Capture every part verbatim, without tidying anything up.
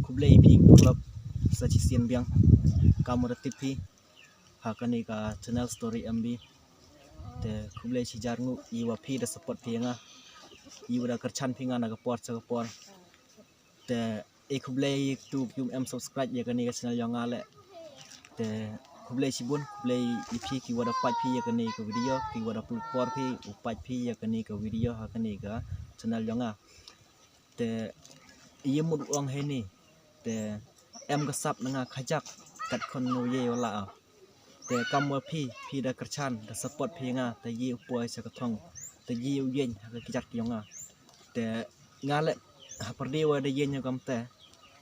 Khublei ïa phi paralok sa shisien biang. Kam wa da tip phi ha kane ka channel Story M B. Te khublei shihajar nguh ïa wa phi da support phi ïa nga, ïa wa da kyrchan phi ïa nga na ka por sha ka por. Te e khublei ïa kito kiwym em subscribe ïa kane ka channel yong nga leh. Te khublei shibun, khublei ïa phi ki wa da peit phi ïa kane ka video, ki wa da pynlut por phi u peit phi ïa kane ka video ha kane ka channel yong nga. Te ïa mut u ong heini, te em ka sap na nga khajak kat khon ngu ïa wa la. Te kam wa phi, phi da kyrchan, da support phi ïa nga, te ïa u poi sha ka thong, te ïa u ïeng ha ka kjat yong nga. Te nga leh ha pyrdi wa da ïeng ïa kam te,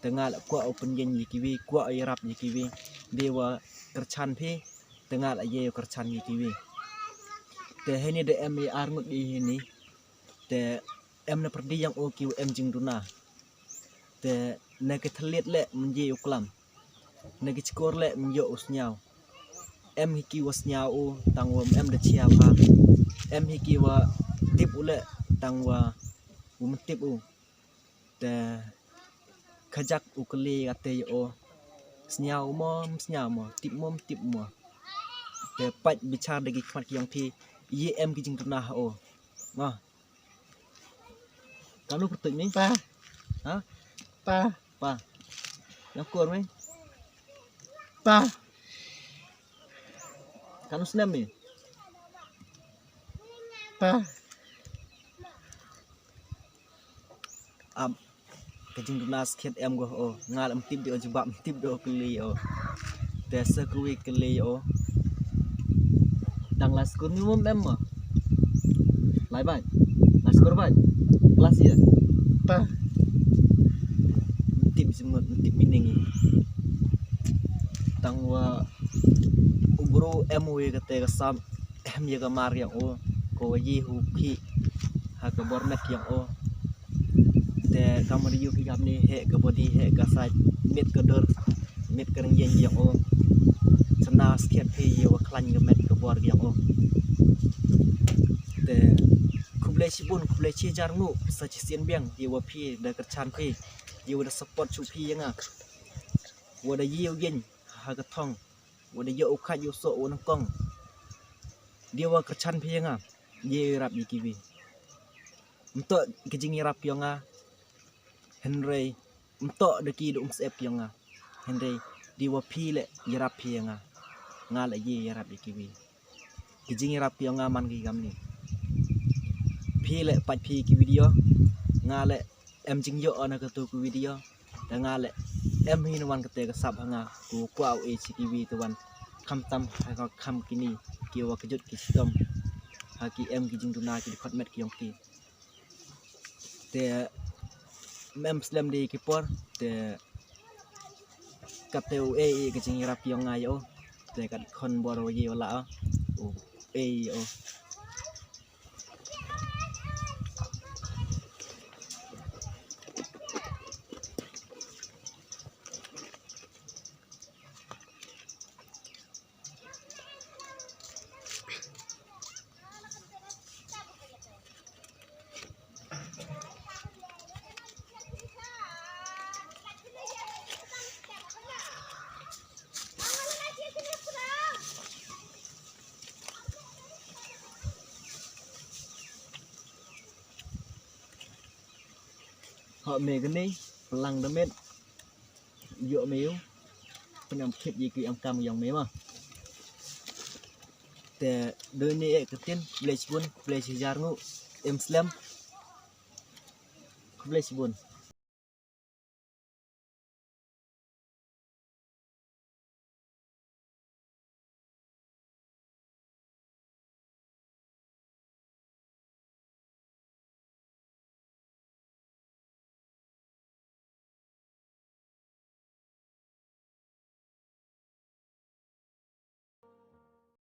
te nga leh kwah u pynïeng ïa kiwi, kwah u ïarap ïa kiwi. Dei wa kyrchan phi, te nga leh ïa u kyrchan ïa kiwi. Te heini da em ïa ar ngut ïa heini. Te em na pyrdi yong u ki wa em jingduna. Te na ki thylliej leh mynjie u klam, na ki chkor leh mynjie u sñiaw. Em hi ki wa sñiaw u tang wa em da chïa bha. Em hi ki wa tip u leh tang wa u myntip u. Te khajak u kylli kate ïa u, sñiaw mo, sñiaw mo, tip mo, tip mo. Te pait bichar da ki khmat ki yong phi, ïa em ki jingduna ha u. Mo. Kano pyrtuid mi? Pa. Ha? Pa. Pa. Ïa kur mi? Pa. Kano snem mi? Pa. Ap. Ka jingduna skhet em go o. Nga leh ym tip de o jubab, ym tip de o kylli o. Te sa kawei kylli o. Dang lai skul mi mo em mo? Lai bad? Lai skul bad? Klas ïa? Pa. Ym tip jingmut, ym tip meaning. Tang wa u bru em u ïa kate ka sap, em ïa ka mar yong u, ko wa ïa u khih ha ka bor met yong u. Te kam wa ïa u ki kam ni, heh ka body, heh ka sait, met ka dur, met ka ryngieng yong u. Sa na skhet phi ïa wa khlaiñ ka met ka bor yong u. Te khublei shibun, khublei shihajar nguh sa shisien biang ïa wa phi da kyrchan phi, ïa wa da support shuh phi ïa nga. Wa da ïa u ïeng ha ka thong, wa da ïa u khait ïa u soh wa nyngkong. Dei wa kyrchan phi ïa nga, ïa ïarap ïa kiwi. Ym toh ki jingïarap yong nga, hynrei ym toh da ki da um syep yong nga. Hynrei dei wa phi leh ïarap phi ïa nga, nga leh ïa ïarap ïa kiwi. Ki jingïarap yong nga man ki kam ni. Phi leh pait phi ki video, nga leh em jingïoh na katu ki video. Te nga leh em hi na wan kate ka sap ha nga, ko kwah u ei shi kiwi te wan. Khamtam ha ka kham kini ki wa kjut ki shitom, ha ki em ki jingduna ki dkhot met ki yong ki. Te ym em slem de ki por, te kate u ei ka jingïarap yong nga ïa u. Te kat khon bor wa ïa u la u ei ïa u. Hok me kane, plang da met, ïoh me u, pynam khit ïa ki em kam yong me ma. Te doi ne e ka tin, khublei shibun, khublei shihajar nguh, em slem. Khublei shibun.